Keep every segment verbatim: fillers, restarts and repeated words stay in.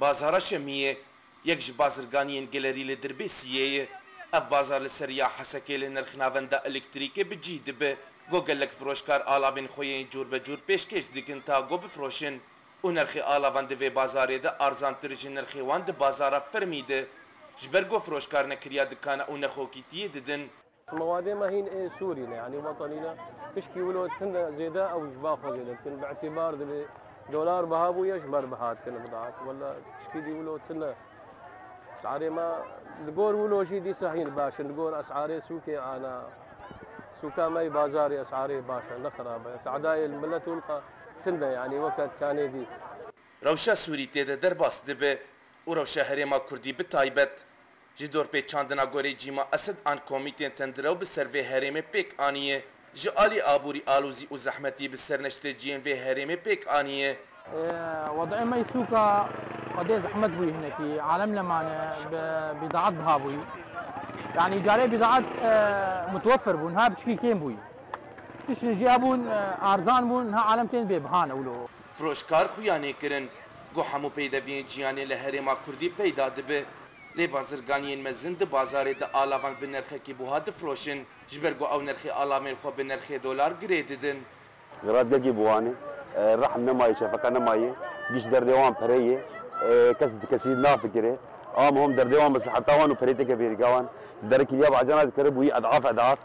Bazara Şemiyê yek ji bazirganiyên gelerî li Dirbêsiyê ye. Ev bazar li ser ya Hesekê li nirx navenda elektrîkê bi cî dibe. Go gelek firoşkar alavên xwe yên cûr be cûr pêşkêş dikin ta go bifroşin û nirxê alavan di vê bazarê de arzantir ji nirxê wan di bazara fermî de. Ji ber go firoşkar nekiriya dikana û nexokîtiyê didin. Mewadê me hîn ê Sûrî ne, yanî wetenî ne. Tişkî wilo tune zêde ew ji ba xwe zêde dikin. Bi îtîbar dibê dolar biha bûye ji ber biha dikin bidat. Wele tişkî dî wilo tune. Esarê me li gor wilo jî dîsa hîn baş in. Li gor esarê sûkê ana. Sûka me yê bazarê esarê baş e, ne xirab e. Tehdayê li milet û li qa tune, yanî weke kanê dî. Rewşa Sûrî tê de derbas dibe û rewşa herêma Kurdî bi taybet. Ji dorpêçandina gorê Cîma Esed an komîtên tendire û bi ser vê herêmê pêk aniye. Ji alî aborî alozî û zehmetî bi ser neşteciyên vê herêmê pêk aniye. Ee, Wedayê me yê sûka xwedê zehmet bûyî hinekî. Alem nemane, bi, bîdaet biha bûyî. Yanî carê bîdaet, e, mutwefir bûn, ha piçkî kêm bûyî. Tiştin jî hebûn, e, arzan bûn, ha alem tên bê biha ne wilo. Firoşkar xuyanê kirin ku hemû peydeviyên ciyanê li herêma Kurdî peyda dibe. Lê bazirganiyên mezin di bazarê de alavan bi nirxekî buha difroşin, ji ber ku ew nirxê alavên xwe bi nirxê dolar girê didin. Xirat gelkî bi wan e. E, rehm nemaye, şefeka nemaye. Giş derdê wan pere ye. E, kes di kesî nafikire. Am hom derdê wan, mesleheta wan û perê teke bêrîka wan. Derekî liya bi acana dikere bûyî edaf edaf.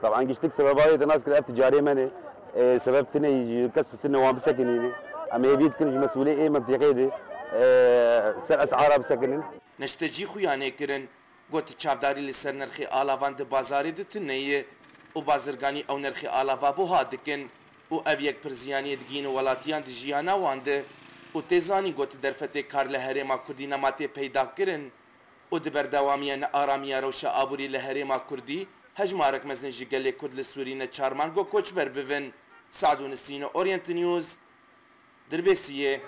Taban giştik sebeba wê te nas kir, ev ticarê me ne. E, sebeb tune, kes tune wan bisekinîne. Em hêvî dikin ji mesûlê ê mintîqê de, e, ser esara bisekinin. Neştecî xuyanê kirin, got çavdarî li ser nirxê alavan di bazarê de tune ye û bazirganî ew nirxê alava buha dikin û ev yek pir ziyaniyê digihîne welatiyan di jiyana wan de û tê zanîn got derfetê kar li herêma Kurdî nema tê peyda kirin. Û di berdewamiya nearamiya rewşa aborî li herêma Kurdî, hejmarek mezin ji gelê Kurd li Sûrî neçar man ku koçber bibin. Sado Nisîno, Orient News, Dirbêsiyê.